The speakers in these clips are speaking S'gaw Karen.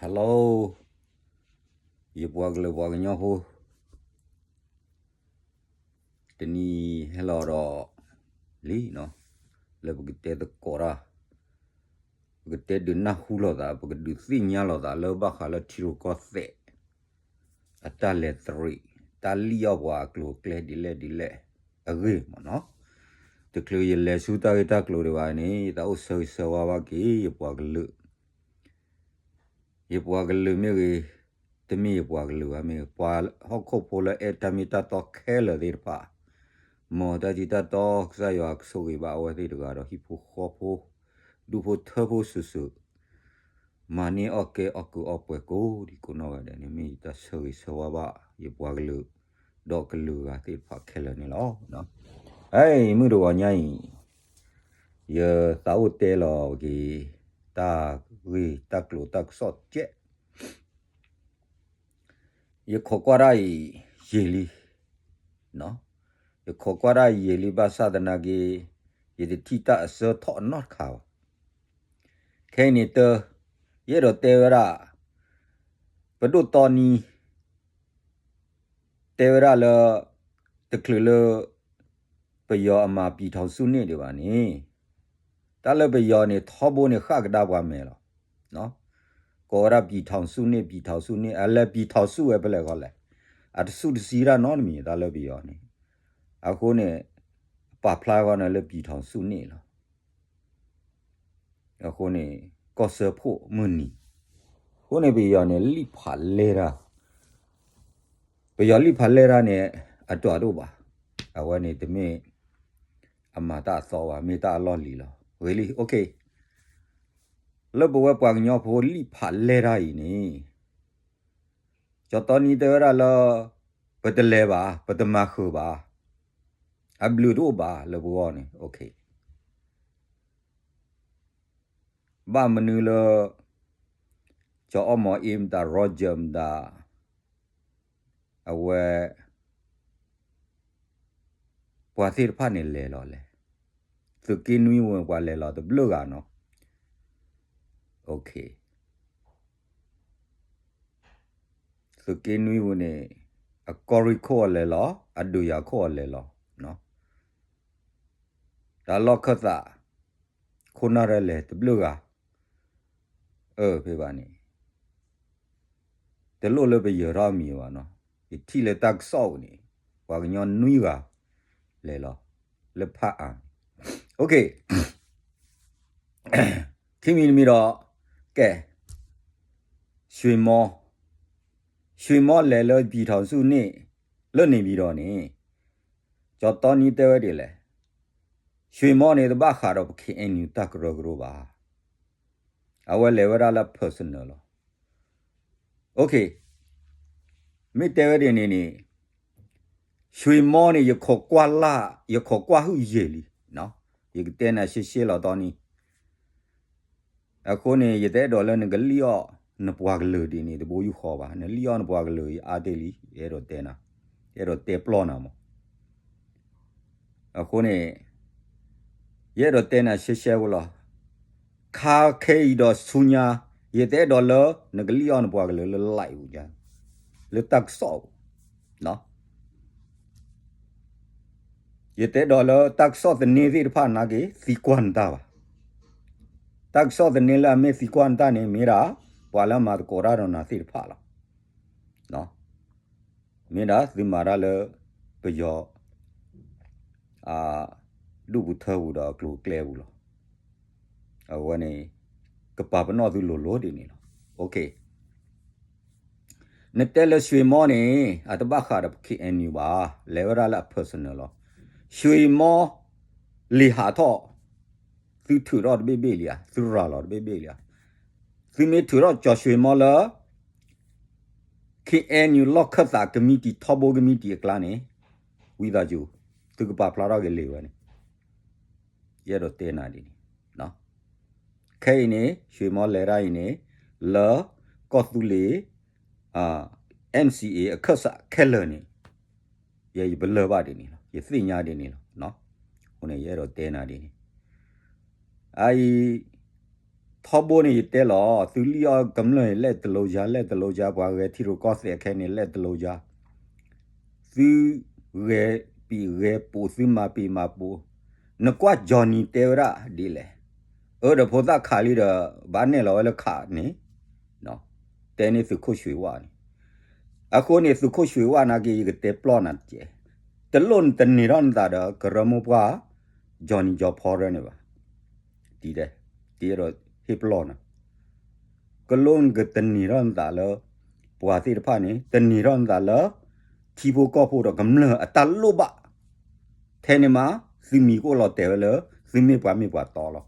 Hello, ယပှၤကလုာ်ပှၤကညီဖိ, တနံၤဟဲလီၤဒီးလံနီၤ, လၢပကတဲသကိးတၢ်, ပကတဲဒုးနၢ်ဟူလိာ်သး, ပကဒုးသ့ၣ်ညါလိာ်သးလၢဘၣ်ဃးလၢထံရူၢ်ကီၢ်သဲး အတၢ်လဲၤသရံး, တၢ်လံၣ်အီၣ်ပှၤအကျိၤအကျဲဒ်လဲၣ်ဒ်လဲၣ်အဂ့ၢ်မ့ၢ်နီၤ. တချုးယလဲၤဆူတၢ်ဂ့ၢ်တၢ်ကျိၤဒံးဘၣ်န့ၣ် ယသးအိၣ်ဆၢဂ့ၤဆၢဝါဘၣ်က့ၤ ယပှၤကလုာ်, ယပှၤကလုာ်မ့ၢ်ဂ့ၤ, တမ့ၢ်ယပှၤကလုာ်ဘၣ်မ့ၢ်ဂ့ၤ, ပှၤဟီၣ်ခိၣ်ဖိလၢအဲၣ်တၢ်မ့ၢ်တၢ်တီခဲလၢာ်သ့ၣ်တဖၣ်, မ်တၢ်ထံတၢ်တီ ကစၢ်ယွၤကဆိၣ်ဂ့ၤဘၣ်အဝဲသ့ၣ်တဂၤဒီးဟံၣ်ဖိဃီဖိ, ဒူၣ်ဖိထၢဖိစုာ်စုာ် မၤန့ၢ်အီၣ်ကဲအီၣ်ကုးအီပှဲၤကိးဒံကိးနီၢ်ဂၤဒဲးန့ၣ် မ့ၢ်ယတၢ်ဆၢဂ့ၤဆၢဝါဘၣ် ယပှၤကလုာ်, ဒီးကလုာ်ဂၤသ့ၣ်တဖၣ်ခဲလၢာ်န့ၣ်လီၤ. အံၤ မုၢ်တဂီၤညါအံၤ ယသးအိၣ်တဲလီၤက့ၤ တၢ်ဂ့ၢ်တၢ်ကျိၤတၢ်ကစီၣ်ကဲး ယခိးကွၢ်တၢ်အံၤယံာ်လံ, ယခိးကွၢ်တၢ်အံၤယံာ်လံ ဘၣ်ဆၣ်သနာ်က့ ယတထံၣ်တၢ်အစၢထီၣ်အနီတခါဘၣ်. ခဲအံၤန့ၣ်တၢ်, ယအဲၣ်ဒိးတဲဝဲဒၣ် ပဒိၣ်တီနံ တဲဝဲဒၣ်လၢ တချုးလၢ ပယီၤအမၤပျံၤထောင်စုန့ၣ်ဒံးဘၣ်န့ၣ်, တၢ်လၢပယီၤန့ၣ် ထီဘိန့ၣ်ဃၣ်ကဒါပှၤမဲာ်လီၤ. ကိးဝဲဒၣ်ပျံၤထောင်စုန့ၣ် ပျံၤထောင်စုန့ၣ် အလဲၤပျံၤထောင်စုဝဲဖဲလဲၣ်ဂီၢ်လဲၣ်, အတဆူၣ်တဆံတၢ်နီတမံၤ တၢ်လၢပယီၤန့ၣ်, အဃိန့ၣ် ပာ်ဖျါဃီန့ၣ်လၢပျံၤထောင်စုန့ၣ်လီၤ. အဃိန့ၣ် ကီၢ်စၢဖှိၣ်မုၢ်နံၤ, အဃိန့ၣ်ပယီၤန့ၣ်လံာ်ဖးလဲၢ်တၢ်, ပယီၤလံာ်ဖးလဲၢ်တၢ်န့ၣ် အတီၢ်တအိၣ်ဘၣ်, အဝဲန့ၣ်တမ့ၢ် အမၤတၢ်အသီဘၣ် မ့ၢ်တၢ်အလီၢ်လံၤလီၤ. ဂ့ၤလံ OK, လၢပဝဲပှၤကညီဖိလံာ်ဖးလဲၢ်တၢ်အံၤန့ၣ် ကၠီတီနံတဲဝဲဒၣ်လၢ ပတလဲၤဘၣ် ပတမၤဃုာ်ဘၣ်, အဘျုးတအိၣ်ဘၣ်လၢပဂီၢ်န့ၣ် OK, ဘၣ်မနုၤလၢ ကၠီအီၣ်မီၤအ့မတၤ Roger မတၤ အဝဲ ပှၤသ့ၣ်တဖၣ်န့ၣ်လဲၤလီၤလဲၣ်, သုးက့နွံဝဲပှၤလဲၤလီၤတဘျုးဂၤနီၤ, OK, သုးက့နွံဝဲန့ၣ် အကီၢ်ရ့ၣ်ခိၣ်အလဲၤလီၤ အဒုးယၤခိၣ်အလဲၤလီၤ, တၢ်လီၢ်ခၢၣ်သး ခိၣ်နၢ်ရဲလဲၤတဘျုးဂၤ, အၢ ဖဲဘၣ်န့ၣ် တလိၣ်လၢပယၢၤထီၣ်အမံၤဘၣ်နီၤ, ယထံၣ်လၢတၢ်ကစီၣ်ပူၤန့ၣ် ပှၤကညီနွံဂၤ လဲၤလီၤ လၢဖးအါန့ၣ်, OK, ခံမံၤတမံၤဒီး ကဲ ရွှေမော, ရွှေမောလဲၤလၢပျံၤထောင်စုန့ၣ် လၢနေပြည်တော်န့ၣ် ကၠီတီနံတဲဝဲဒ်လဲၣ်, ရွှေမောန့ၣ် တဘၣ်ဃးဒီးပ KNU တၢ်ကရၢကရိဘၣ်, အဝဲလဲၤဝဲဒၣ်လၢ personal လီၤ. OK, မ့ၢ်တဲဝဲဒ်န့ၣ်န့ၣ် ရွှေမောန့ၣ် ယခိးကွၢ်လၢ် ယခိးကွၢ်ဟုၣ်ယံာ်လံ, ယကတဲနၤရှဲရှဲလီၤတီနံ, အဃိန့ၣ် ယတအဲၣ်ဒိးလၢနကလံၣ်အီၣ်နပှၤကလုာ်ဒ်န့ၣ် တဘိယူၢ်ဃီဘၣ်, နလံၣ်အီၣ်နပှၤကလုာ်အါတ့ၢ်လံ, ယအဲၣ်ဒိးတဲနၤ, ယအဲၣ်ဒိးတဲပျီနၤမး အဃိန့ၣ် ယအဲၣ်ဒိးတဲနၤရှဲရှဲဖိလီၤ. ခါခဲအံၤဒီးဆူညါ ယတအဲၣ်ဒိးလၢ နကလံၣ်အီၣ်နပှၤကလုာ်လၢ live ပူၤညါ, လၢတၢ်ကစီၣ်ပူၤ, ယတအဲၣ်ဒိးလၢတၢ်ကစီၣ်သန့သ့ၣ်တဖၣ်နာ်က့ သံကွၢ်နတၢ်ဘၣ်. တၢ်ကစီၣ်သန့လၢအမ့ၢ်သံကွၢ်နတၢ်န့ၣ် မ့ၢ်ဒၣ် ပှၤလၢအမၤသကိးတၢ်ဒီးနၤသ့ၣ်တဖၣ်လီၤ. မ့ၢ်ဒၣ်သုမၤတၢ်လၢ ပယီၤ ဒူၣ်ပူၤထၢပူၤဒီးအကျိၤအကျဲပူၤလီၤ. အဝဲန့ၣ် ကပာ်ပနီၣ်သုလိၤလိၤဒ်န့ၣ်လီၤ. နတဲလၢ ရွှေမော န့ၣ် အတဘၣ်ဃးဒီး KNU ဘၣ်, လဲၤဝဲဒၣ်လၢအ personal လီၤ. ရွှေမော လံာ်ဟးထီၣ် သုထုးထီၣ်တဘ့ၣ်ဘ့ၣ်လံဧါ, သုရၤလီၤတဘ့ၣ်ဘ့ၣ်လံဧါ. သုမ့ၢ်ထုးထီၣ်ကၠီၤ ရွှေမော လၢ KNU လီၢ်ခၢၣ်သးကမံးတံာ် ထီဘိကမံးတံာ်အကျါန့ၣ် ဝံသးစူၤ သုကပာ်ဖျါထီၣ်က့ၤလံာ်ဝဲန့ၣ် ယအဲၣ်ဒိးတဲနၤဒ်န့ၣ်, ခဲအံၤန့ၣ် ရွှေမော လဲၤတၢ်အံၤန့ၣ် လၢကီၢ်သူလ့ၤ NCA အခၢၣ်စးခဲလၢာ်န့ၣ် ယဲယပလၢၢ်ဘၣ်ဒ်န့ၣ်လီၤ, ယသ့ၣ်ညါဒ်န့ၣ်လီၤ. အဃိန့ၣ် ယအဲၣ်ဒိးတဲနၤဒ်န့ၣ်, အအံၤ ထီဘိန့ၣ်ယတဲလီၤ, သုလံၣ်အီၣ်ကမျၢၢ်န့ၣ် လဲၤတလိယါ လဲၤတလိယါ, ပှၤဂဲၤထံရူၢ်ကီၢ်သဲးခဲန့ၣ် လဲၤတလိယါ, သုဂဲၤပံာ်ဂဲၤပူၤ သုမၤပံာ်မၤပူၤ, နကွၢ် Johnny တဲဝဲဒၣ်ဒ်လဲၣ်, အၢ ဒီးဖိသၣ်ခးလံဒီး ဘၣ်နဲၣ်လီၤဝဲလၢခးန့ၣ်, တဲန့ၢ်သုးခိၣ်ဆွ့ၤဝၣ်န့ၣ်, အဃိန့ၣ် သုးခိၣ်ဆွ့ၤဝၣ်နာ်က့ ယကတဲပျီၢ်နၤတကဲး, တလိၣ်နတန့ၢ်ထီၣ်နသးဒီး ကရၢမိၢ်ပှၢ် Johnny ကၠီဖီရဲၣ်န့ၣ်ဘၣ်, တံၤဒဲး, တံၤအဲၣ်ဒိးဟ့ၣ်ပလီၢ်နၤ, ကလိၣ်နကတန့ၢ်ထီၣ်နသးလၢ ပှၤသ့ၣ်တဖၣ်န့ၣ် တန့ၢ်ထီၣ်နသးလၢ ထံဖိကီၢ်ဖိဒီးကမျၢၢ်အတၢ်လိၣ်ဘၣ်, ထဲန့ၣ်မး သုမံၤကအိၣ်လီၤတဲာ်ဝဲလၢ သုမ့ၢ်ပှၤမ့ၢ်ပှၤတီလီၤ.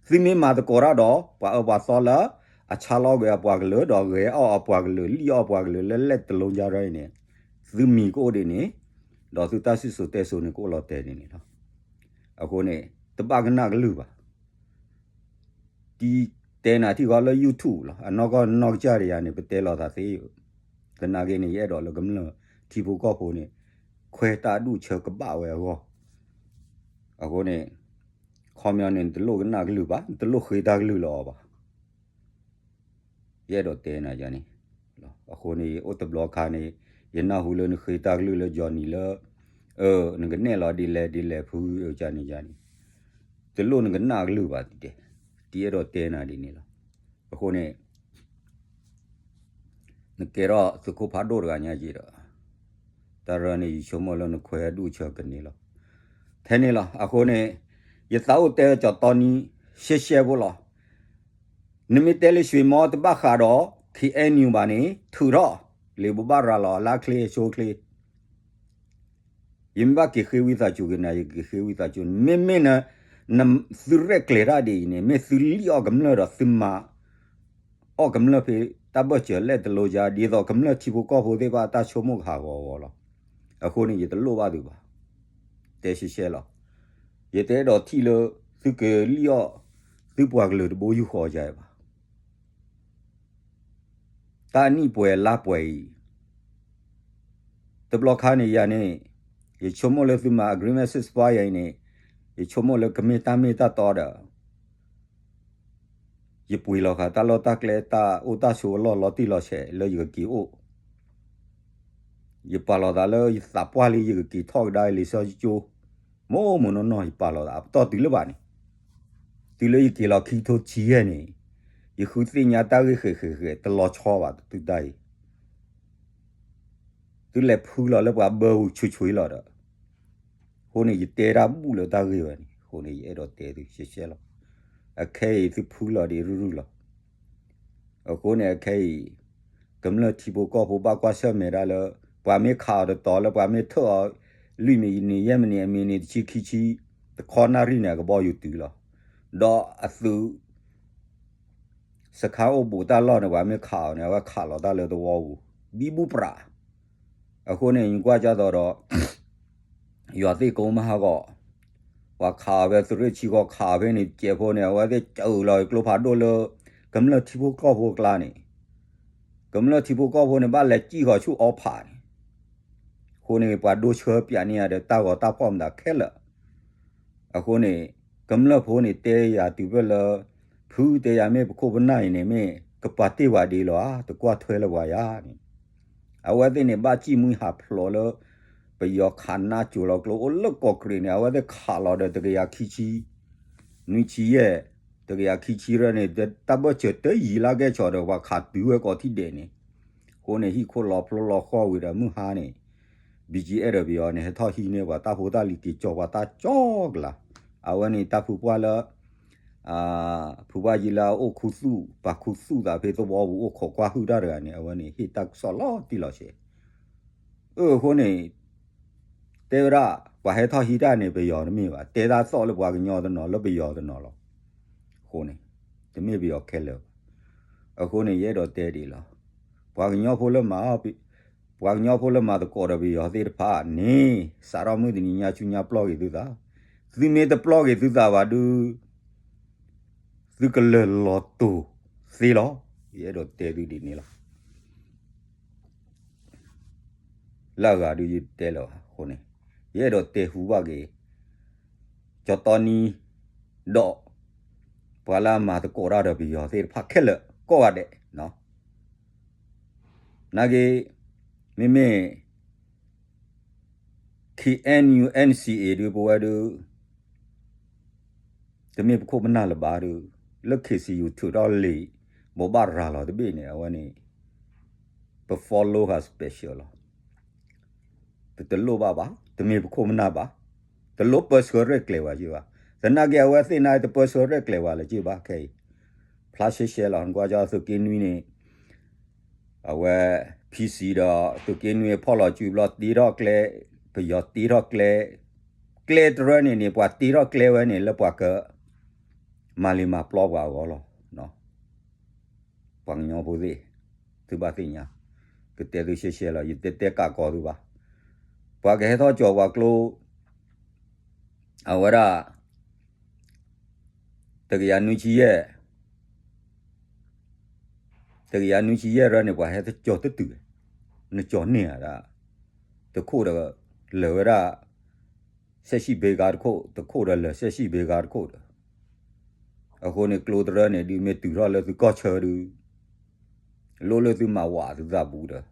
သုမ့ၢ်မၤသကိးတၢ်ဒီး ပှၤအၢပှၤသီလၢ အဆါလီၤကွံာ်အပှၤကလုာ် ဒီးဂဲၤအီၣ်အပှၤကလုာ် လံၣ်အီၣ်အပှၤကလုာ် လၢလဲၤတလိယါရၢအံၤန့ၣ် သုမံၤကအိၣ်ဒ်န့ၣ်, ဒီးသုတၢ်စံၣ်စိၤတဲစိၤန့ၣ် ကအိၣ်လီၤတဲာ်ဒ်န့ၣ်လီၤ. အဃိန့ၣ် တဘၣ်ကနၣ်ကလုၢ်ဘၣ်. တံၤတဲနၤထံၣ်ဃီလၢ YouTube လီၤ. အနီၢ်ကီၢ်နီၢ်ကစၢ်တယၤန့ၣ် ပတဲလီၤသးသ့, သနာ်က့န့ၣ် ယအဲၣ်ဒိးလၢကမျၢၢ်ထံဖိကီၢ်ဖိန့ၣ် ခွဲးတၢ်အဒူၣ်အဆၢကဘၣ်ဝဲအဂီၢ်, အဃိန့ၣ် ခီပညီန့ၣ် နတလိၣ်ကနၣ်ကလုၢ်ဘၣ်, နတလိၣ်ဃ့တၢ်ကလုၢ်လၢအီၤဘၣ်. ယအဲၣ်ဒိးတဲနၤယၤန့ၣ်, အဃိန့ၣ် ယအိၣ်တဘျီခါန့ၣ် ယနၢ်ဟူလၢနဃ့တၢ်ကလုၢ်လၢ Johnny လၢ အၢ နကနဲၣ်လီၤဒ်လဲၣ်ဒ်လဲၣ် ဖုအၢကန့ၣ်ယၤန့ၣ်, တလိၣ်နကနၣ်ကလုၢ်ဘၣ်တံၤဒဲး, တံၤအဲၣ်ဒိးတဲနၤဒ်န့ၣ်လီၤ. အဃိန့ၣ် နကဲထီၣ်သုးခိၣ်ဖးဒိၣ်တဂၤညါက့ဒီး တၢ်ရၢန့ၣ် ယဆိကမိၣ်လၢနခွဲးအဒူၣ်အဆၢကန့ၢ်လီၤ. ထဲန့ၣ်လီၤ. အဃိန့ၣ် ယသးအိၣ်တဲကၠီၤတီနံ ရှဲရှဲဖိလီၤ. နမ့ၢ်တဲလၢ ရွှေမော တဘၣ်ဃးဒီး ခ့ၣ်အဲၣ်ယူၣ် ဘၣ်န့ၣ် ထုးထီၣ် လံာ်ဘိးဘၣ်ရၤလီၤ လၢအချ့အဆိအချ့ ယမ့ၢ်ဘၣ်က့ၤဃ့ဝံသးစူၤက့ၤနၤ ယက့ၤဃ့ဝံသးစူၤန့ၣ် မ့မ့ၢ်န သုရဲၣ်ကျဲၤတၢ်ဒ်အံၤန့ၣ် မ့ၢ်သုလံၣ်အီၣ်ကမျၢၢ်ဒီးသုမၤအီၣ်ကမျၢၢ်ဖဲတၢ်ဘၢၣ်စၢၤလဲၣ်တလိယါ ဒ်သိးကမျၢၢ်ထံဖိကီၢ်ဖိသ့ၣ်တဖၣ်အတၢ်ဆိကမိၣ်ကဟးဂီၤအဂီၢ်လီၤ. အဃိန့ၣ် ယတလိၣ်ဘၣ်သုဘၣ်. တဲရှဲရှဲလီၤ. ယတအဲၣ်ဒိးထံၣ်လၢ သုကလံၣ်အီၣ် သုပှၤကလုာ်တဘိယူၢ်ဃီယါဘၣ်. တၢ်နံၣ်ပှဲၤလါပှဲၤအံၤ တဘျီခါန့ၣ်ယၤန့ၣ် ယဆိကမိၣ်လၢသုမၤ agreement ceasefire အံၤန့ၣ် ယဆိကမိၣ်လၢကမ့ၢ်တၢ်မ့ၢ်တၢ်တီဒီး ယပှ့ၤလီၤဃာ်တၢ်လီၢ်တၢ်ကျဲ တၢ်အိၣ်တၢ်ဆိးအလီၢ်လီၤတံၢ်လီၤဆဲးလၢယကက့ၤအိၣ် ယပာ်လီၤသးလၢယသးပှၢ်လံ ယကက့ၤထီၣ်ကဒါလံာ်စီဆှံကၠိ မိၢ်မိၢ်နီၢ်နီၢ် ယပာ်လီၤသး အပတီၢ်တုၤလၢဘၣ်န့ၣ် တုၤလၢယက့ၤလီၤခံကထိဆံယဲၢ်န့ၣ် ယဃုသ့ၣ်ညါတၢ်ဂ့ၢ်ဃဲးဃဲးဃဲး တလီၤဆီဘၣ် တုၤတၢ်အံၤ သုလဲၤဖုလီၤလၢပှၤဘၢပူၤဆူးဆူးလီၤဒီး အဃိန့ၣ် ယတဲတၢ်ဘူၣ်လၢတၢ်ဂ့ၢ်ဝဲန့ၣ် အဃိန့ၣ် ယအဲၣ်ဒိးတဲသုရှဲရှဲလီၤ. အခဲအံၤသုဖုလီၤဒံးရုၢ်ရုၢ်လီၤ. အဃိန့ၣ် အခဲအံၤ ကမျၢၢ်ထံဖိကီၢ်ဖိဘၣ်ကွၢ်ဆၢၣ်မဲာ်တၢ်လၢ ပှၤမ့ၢ်ခးအီၤတတီၤလၢပှၤမ့ၢ်ထၢၣ်အီၤ လွံၢ်မံးနံး ယဲၢ်မံးနံး အမံးနံး တဆံခံဆံ တခီနၣ်ရံၣ်န့ၣ် အကဘီယူၤတုၤလီၤ. ဒီးအသုး စခါအိၣ်ဘူးတၢ်လီၢ်န့ၣ် ပှၤမ့ၢ်ခးအီၤန့ၣ် အဝဲခးလီၤတၢ်လၢသဝီပူၤ ဘံဘူပြး အဃိန့ၣ် ယကွၢ်ကၢ်သိးဒီး ယွၤသ့ၣ်ကိးမုၢ်ဟးဂီၤ ပှၤခးအီၤဖဲသုးရ့ၣ်ဆံဃီ ခးအီၤဖဲန့ၣ် ကဲးဖိန့ၣ် အဝဲသ့ၣ်ကၢလီၤကျိဖးဒိၣ်လၢ ကမျၢၢ်ထံဖိကီၢ်ဖိအကျါန့ၣ် ကမျၢၢ်ထံဖိကီၢ်ဖိန့ၣ် ဘၣ်လဲၤစံၣ်ဃီၤဆူအီဖးန့ၣ် အဃိန့ၣ် ပှၤဒိဆၢပၠးန့ၢ်ယၤဒီးတၢ်ဂီၤတၢ်ဖီၣ်မတၤခဲလၢာ် အဃိန့ၣ် ကမျၢၢ်ဖိန့ၣ်တဲယၤတုၤဖဲလၢ ဖုတဲယၤမ့ၢ်ပခိၣ်ပနၢ်အံၤန့ၣ် မ့ၢ်ကပာ်တ့ၢ်ဝဲဒ်လီၤဧါ တကွၢ်ထွဲလၢပှၤယၤန့ၣ် အဝဲသ့ၣ်န့ၣ် ဘၣ်စံၣ်မှံဟးဖျိးလၢ ပယီၤခးနါစိၤလီၤကျိအိၣ်လၢကီၢ်ကရံးန့ၣ် အဝဲသ့ၣ်ခးလီၤဒီးတကယၤခံဆံ နွံဆံယဲၢ် တကယၤခံဆံရၢန့ၣ် တၢ်ဘၢၣ်စၢၤတယံာ်လၢကဲဆီၣ်ဒီး ပှၤခးတုၤဝဲကိးထံၣ်ဒဲးန့ၣ် အဃိန့ၣ် ဟံၣ်ခိၣ်လီၤဖျိလီၤဃီဝံၤဒီးမုၢ်ဟါန့ၣ် ဘံကၠံအဲၣ်ဒိးပယီၤန့ၣ် ဟဲထီၣ်ဟံးန့ၢ်ပှၤတၢ်ဖိတၢ်လံၤ က့ၤကၠီၣ်ပှၤတၢ်ကၠီကလး အဝဲန့ၣ်တၢ်ဖုပှၢ်လၢ ဖုပှၢ်ယံလၢအအိၣ်ခူသူၣ် ပာ်ခူသူၣ်သးဖဲသဝီပူၤအိၣ်ခိးကွၢ်ဟုၣ်တၢ်တဂၤန့ၣ် အဝဲန့ၣ်ဟ့ၣ်တၢ်ကစီၣ်လီၤတံၢ်လီၤဆဲး အဃိန့ၣ် တဲဝဲဒၣ် ပှၤဟဲထီၣ်ဟံးတၢ်န့ၣ် ပယီၤတမ့ၢ်ဘၣ် တဲတၢ်သီၣ်လၢပှၤကညီတနီၤလၢပယီၤတနီၤလီၤ. အဃိန့ၣ် တမ့ၢ်ပယီၤခဲလၢာ်ဘၣ်. အဃိန့ၣ် ယအဲၣ်ဒိးတဲဒ်လီၤ. ပှၤကညီဖိလၢမၤ ပှၤကညီဖိလၢမၤသကိးဒီးပယီၤသ့ၣ်တဖၣ်န့ၣ် စးထီၣ်မုၢ်တနံၤညါဆူညါပျီၢ်က့ၤသုသး, သုမ့ၢ်တပျီၢ်က့ၤသုသးဘၣ်ဒုး သုကလၢာ်လီၤတိာ်သ့လီၤ. ယအဲၣ်ဒိးတဲသုဒ်န့ၣ်လီၤ. လၢအဂၤဒုးယတဲလၢၤဘၣ်အဃိန့ၣ် ယအဲၣ်ဒိးတဲဟူဘၣ်က့ၤ ကၠီတီနံဒီး ပှၤလၢအမၤသကိးတၢ်ဒီးပယီၤသ့ၣ်တဖၣ်ခဲလၢာ်ကိးဂၤဒဲး, နာ်က့ မ့မ့ၢ် KNU NCA ဒုး ပဝဲဒုး တမ့ၢ်ပခိၣ်ပနၢ်လၢၤဘၣ်ဒုး, လၢ KCU ထုးထီၣ်လံာ် ဘိးဘၣ်ရၤလီၤတဘ့ၣ်န့ၣ် အဝဲန့ၣ် ပ follow ဟး special လီၤ. ပတလိၣ်ဘၣ်ဘၣ်, တမ့ၢ်ပခိၣ်ပနၢ်ဘၣ်, တလိၣ်ပၢဆှၢရဲၣ်ကျဲၤဝဲက့ၤဘၣ်. သနာ်က့ အဝဲသ့ၣ်န့ၣ် တပၢဆှၢရဲၣ်ကျဲၤဝဲလၢၤက့ၤဘၣ်ခဲအံၤ, ဖျါရှဲရှဲလီၤ. နကွၢ်ကီသုးက့နွံန့ၣ် အဝဲ PC ဒီးသုးက့နွံဖီၣ်လီၤစုဘျီတ့ထီၣ်ကျဲ, ပယီၤတ့ထီၣ်ကျဲ, ကျဲတရၢန့ၣ်န့ၣ် ပှၤတ့ထီၣ်ကျဲဝဲန့ၣ် လၢပှၤက မၤလံၤမၤပျီပှၤအဂီၢ်လီၤ. ပှၤကညီဖိသ့ၣ်, သုဘၣ်သ့ၣ်ညါ, ကတဲသုရှဲရှဲလီၤ, ယတဲတဲကးကီသုဘၣ်. ပှၤကဟဲထီၣ်ကၠီၤပှၤကျိ အဝဲဒၣ် တကယၤနွံဆံယဲၢ်, တကယၤနွံဆံယဲၢ်ရၢန့ၣ် ပှၤဟဲထီၣ်ကၠီၤတတုၤ, နကၠီၤန့ၢ်ဧါဒၣ်, တခိၣ်ဒီး လၢာ်ဝဲဒၣ် စဲးဆံၣ်ဘ့ဂၤတခိၣ်, တခိၣ်ဒီးလၢာ်စဲးဆံၣ်ဘ့ဂၤတခိၣ်ဒီး, အဃိန့ၣ် ကျိတရၢန့ၣ် ဒုးမ့ၢ်တုၤထီၣ်လၢသုကီၢ်ဆၢဒုး လိၣ်လၢသုမၤဝးသုသးဘူးဒီး,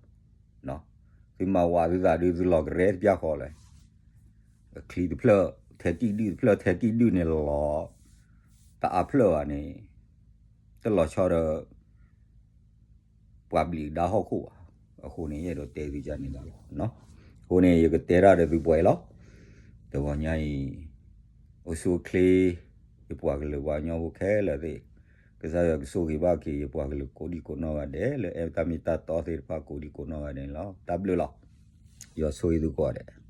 သုမၤဝးသုသးဒုး သုလီၤကရဲတပျၢ်ဃီလၢ အချံတဖျၢၣ် ထဲကံၣ်ဒုၣ်တဖျၢၣ် ထဲကံၣ်ဒုၣ်န့ၣ်လီၤ, တအါဖျၢၣ်ဘၣ်န့ၣ် တလီၤဆီဒီး ပှၤဘျံးဒါဟီၣ်ခိၣ်ဘၣ်. အဃိန့ၣ် ယအဲၣ်ဒိးတဲသုကန့ၣ်လီၤ. အဃိန့ၣ် ယကတဲတၢ်ဒီးသုပှဲၤလီၤ. တဂီၤညါအံၤ အိၣ်ဆူၣ်အိၣ်ချ့ ယပှၤကလုာ်ပှၤကညီဖိခဲလၢာ်သ့ၣ်, ကစၢ်ယွၤကဆိၣ်ဂ့ၤဘၣ်က့ၤ ယပှၤကလုာ်ကိးဒံကိးနီၢ်ဂၤဒဲး လၢအဲၣ်တၢ်မ့ၢ်တၢ်တီသ့ၣ်တဖၣ်ကိးဒံကိးနီၢ်ဂၤဒဲးန့ၣ်လီၤ. တၢ်ဘျုးလီၤ. ယွၤဆိၣ်ဂ့ၤသုကိးဂၤဒဲး.